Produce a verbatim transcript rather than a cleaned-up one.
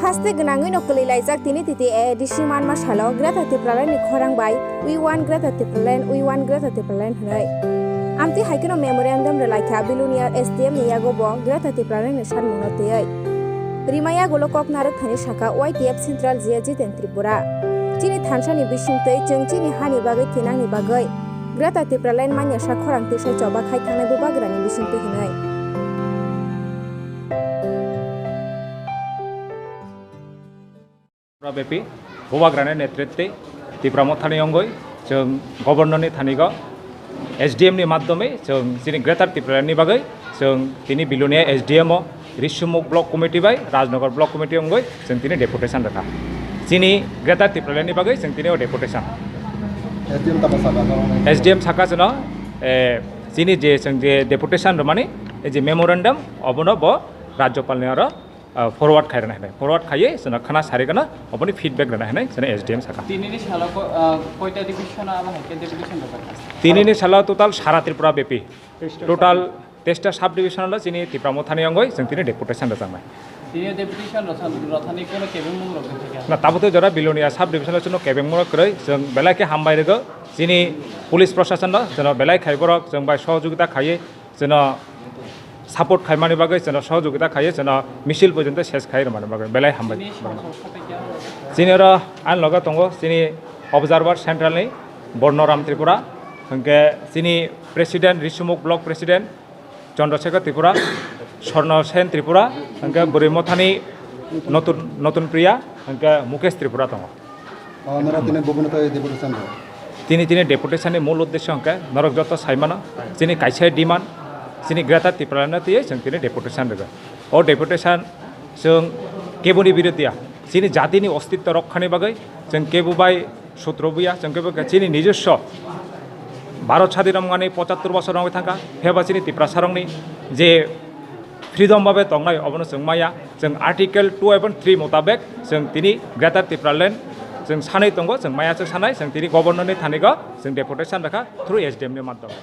Haste gwnangwi no kwlwi laijak tini titi A A D C manma salo Greater Tipraland ni khorang bai "We want Greater Tipraland, we want Greater Tipraland" hwnwi. Amtwi hai kheno memorandum rwlaikha Bilonia S D M ni yago bo Greater Tipraland ni sanmungno twiwi. Rima yagulo kok narwk thani sakha Y T F Central G A Jiten Tripura. Chini thansa ni bisingtwi chwng chini hani bagwi thinangni bagwi Greater Tipraland manya sa khorang twi sai choba khai thangnai bubagra ni bisingtwi hwnwi. Pura bepi bubagrani netritwi Tipra Mothani wngwi chwng Governor ni thanigo S D M ni madhyome chwng chini Greater Tipraland ni bagwi chwng tini Bilonia S D M o Rishimukh Block Committee bai Rajnagar Block Committee wngwi chwng tini deputation rwkha. Chini Greater Tipraland ni bagwi chwng tini o deputation. S D M tamo saka norokno? S D M saka chwngno, eh, chini je chwng je deputation rwmani, eh, je memorandum obono bo Rajyapal ni aro ah, forward khai rwna hinwi, forward khaiwi chwngno khna sari gano oboni feedback rwna hinwi chwngno S D M saka. Tinini salo ko-, ah, koita division abo hai khe deputation rwjak kha? Tinini salo total sara Tripura bepi. Total teista sub division lo chini Tipra Mothani wngwi chwng tini deputation rwjaknai. Tini deputation rwsan-, rwthani kono kebengmung rok wngkha khe? Na, tabuk to jora Bilonia sub division lo chwngno kebengmung rok kwrwi chwng belai khe hambai rwgo chini police proshashan no chwngno belai khai borok chwng bai sohojogita khaiwi chwngno support khaimani bagwi, chwngno sohojogita khaiwi, chwngno misil porjonto ses khai rwmani bagwi belai hambai. Chini song song khatai kya? Chini oro ani loge tongo chini observer central ni Bornoram Tripura, hwnkhe chini president Risumuk block president Chandrasekhar Tripura, Swarno Sen Tripura, hwnkhe Bwrwi Mothani Notun, Notun Priya, hwnkhe Mukesh Tripura tongo. O, norok tini bubuni twi deputation rw? Tini, tini deputation ni mul uddesho hwnkhe norok joto saimano, chini kaisa demand, chini Greater Tipraland no twiwi chwng tini deputation rwgo. O deputation chwng keboni biruddhe ya, chini jatini ostitto rokhani bagwi chwng kebo bai sutro buya, chwng kebo khe chini nijoswo Bharat sadin wngmani pochattor bosor wngwi thangkha, phiyaba chini Tiprasarokni je freedom babe tongnai, obono chwng maya. Chwng Article two ebong three mutabek chwng tini Greater Tipraland chwng sanwi tongo, chwng maya se sanai, chwng tini Governor ni thanigo chwng deputation rwkha through S D M ni madhyome.